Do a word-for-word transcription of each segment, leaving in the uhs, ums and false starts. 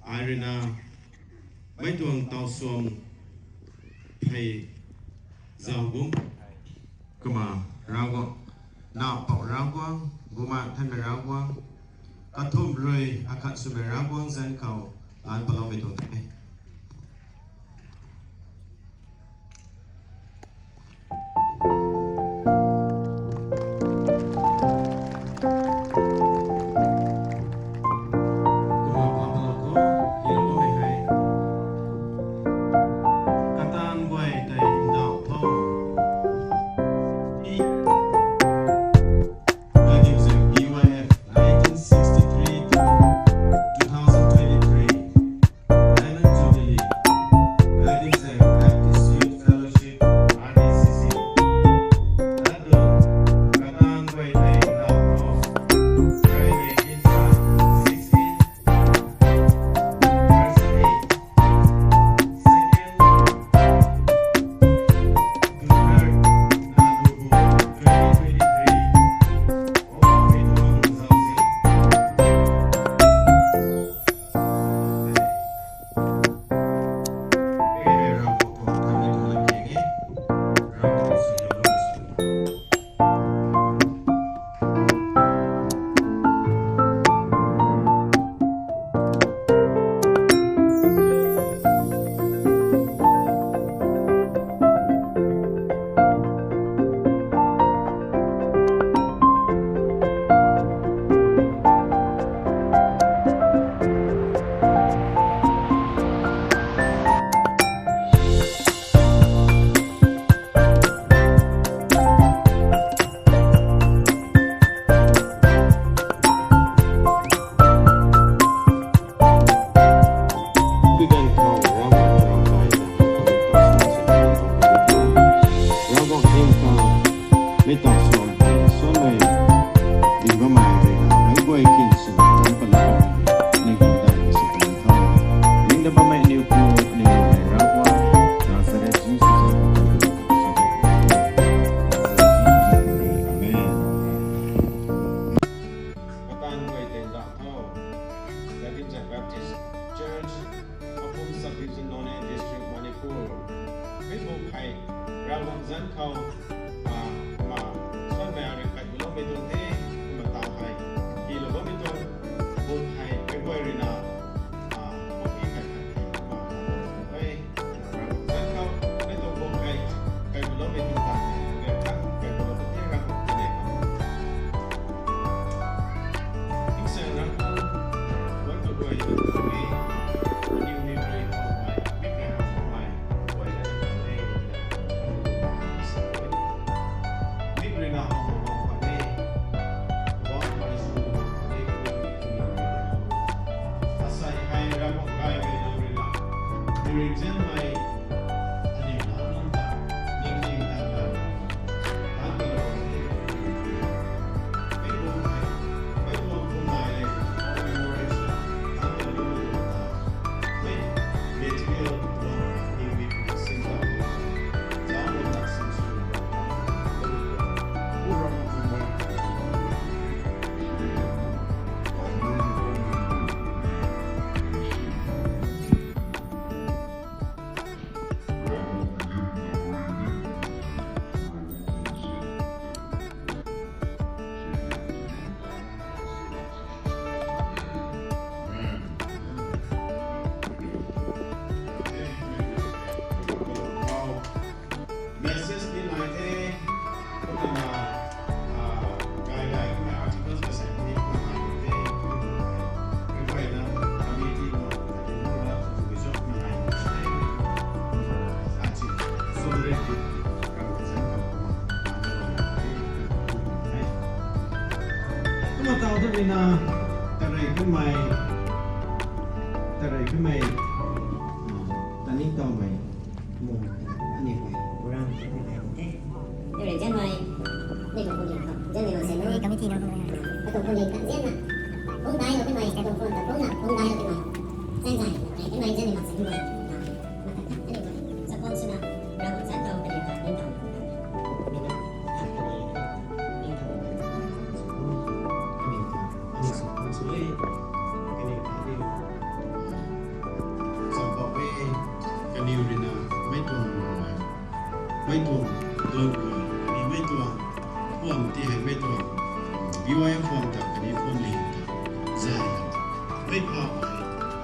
Ai rui na, mei tuang taw suam phey zau gum. Kumna Ravguangc, Nac Mpouh Ravguangc, Bumaengh Nthanmei Ravguangc, kathumh rui akhat swmei Ravguangc zanc khou, laan paloumei tuang the. Kumna paloumei hei, Kataanc Guay Tei Ndauh Tho. Nineteen sixty-three to two thousand twenty-three. Platinum Jubilee, Ladimzem Baptist Youth Fellowship, R B C C. Ladun, Kataanc Guay Tei Ndauh Tho, Friday, Insa, sixteen, Thursday, second, Duthar, Nadubu, twenty twenty-three. Amen. Kataanc Guay Tei Ndauh Tho, Ladimzem Baptist Church, Khapum Subdivision, Noney District, Manipur. Mi buk hei Ravguangc zanc khou, ah, kumna suanmei rui kaibuloumei tuang the, kumna taw hei, kilou bammei tuang buk hei, February na, ah, buk hei kai kai, kumna taw hei. Message ni nai the, kumna, ah, gay gay kumna articles ka sa ni kumna nai the, kumna, kumna na, committee na, kumna na, kumna na, achi, solidarity, kumna, kumna, kumna, kumna, kumna, taw ta rui na, tarei kumei, tarei kumei, ah, taningtowmei, Mung, aniu guay, program, aniu guay, the. Aniu rui nzianmei, aniu tuang phuamling khou, nzianmei mak sini. Committee na, aniu tuang phuamling khou, nzianna. Phungc dailou timei, tuang phone ta phungcna, phungc dailou timei. Nzian zay, rei timei, nzianmei mak sini guay. Aniu guay, support swna, Ravguangc zanc khou, aniu ta, aniu ta. Aniu ta, aniu ta. Aniu ta, aniu ta. Aniu ta, aniu ta.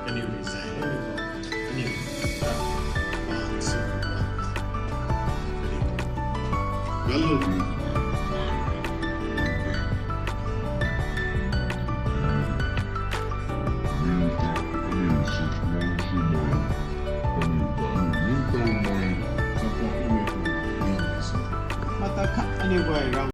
Kaniw rui zay lou ni khou, kaniw ta bang si bang, kaniw kalou ni. Kaniw ta kaniw sw guang swmei, kaniw ta kaniw ningtowmei, support kaniw ta ni si. Mata khat kaniw guay ram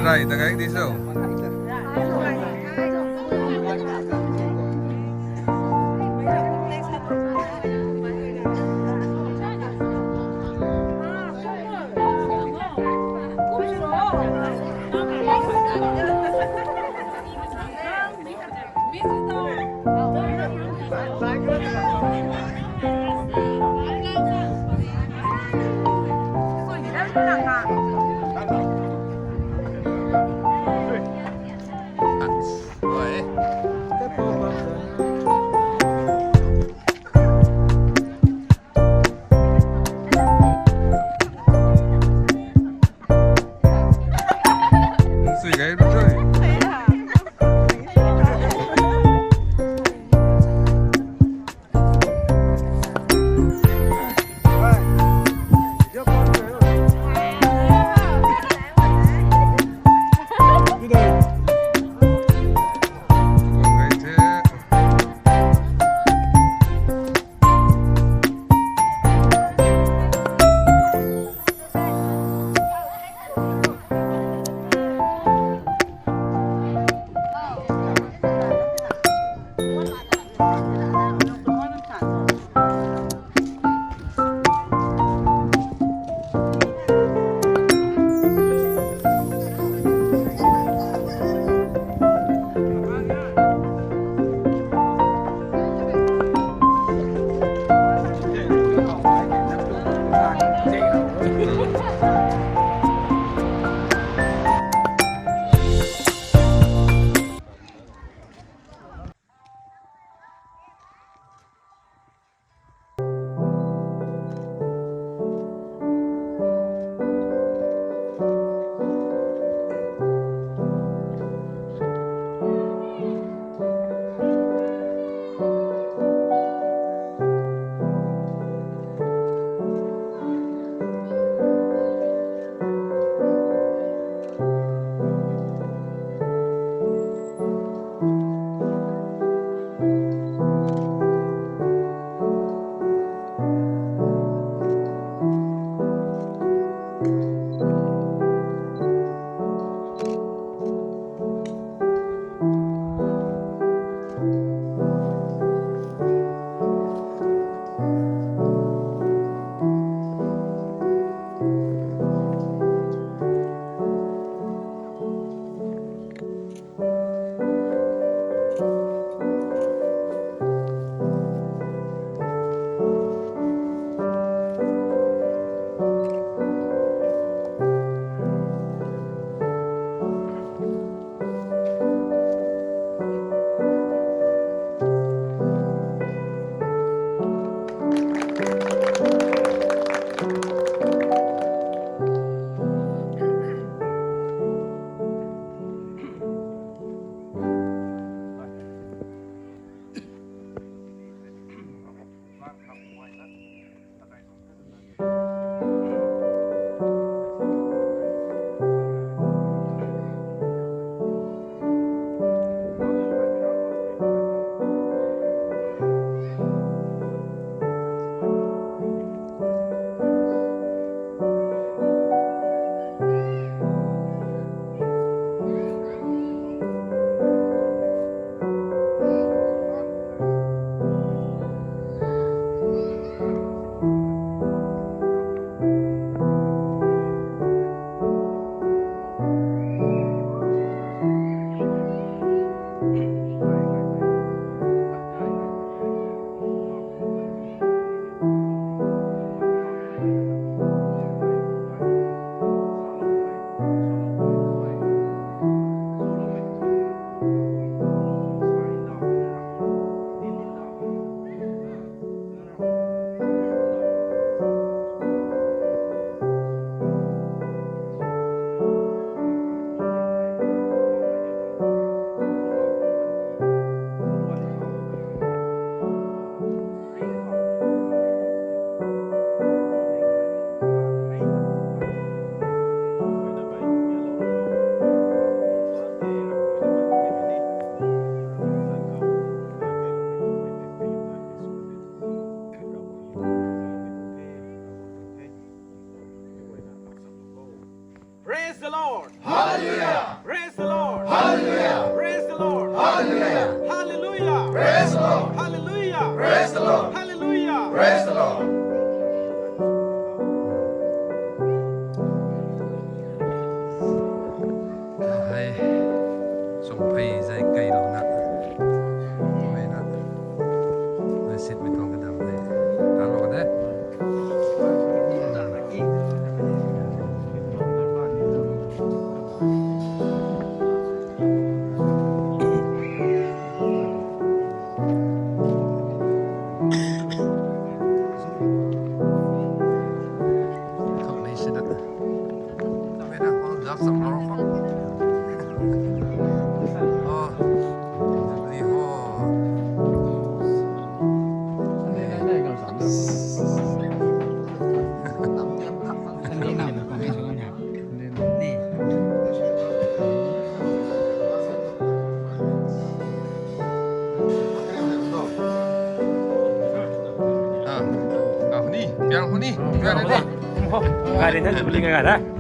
Rai ta gay di so. Praise the Lord. Hei, sung phei zai kei lou na. Mei na. Mei sit mei tuang kadam hei. Tan lou ka de. Ah, ah, huni, piang huni, piang huni. Gari na Jubilee ka gari.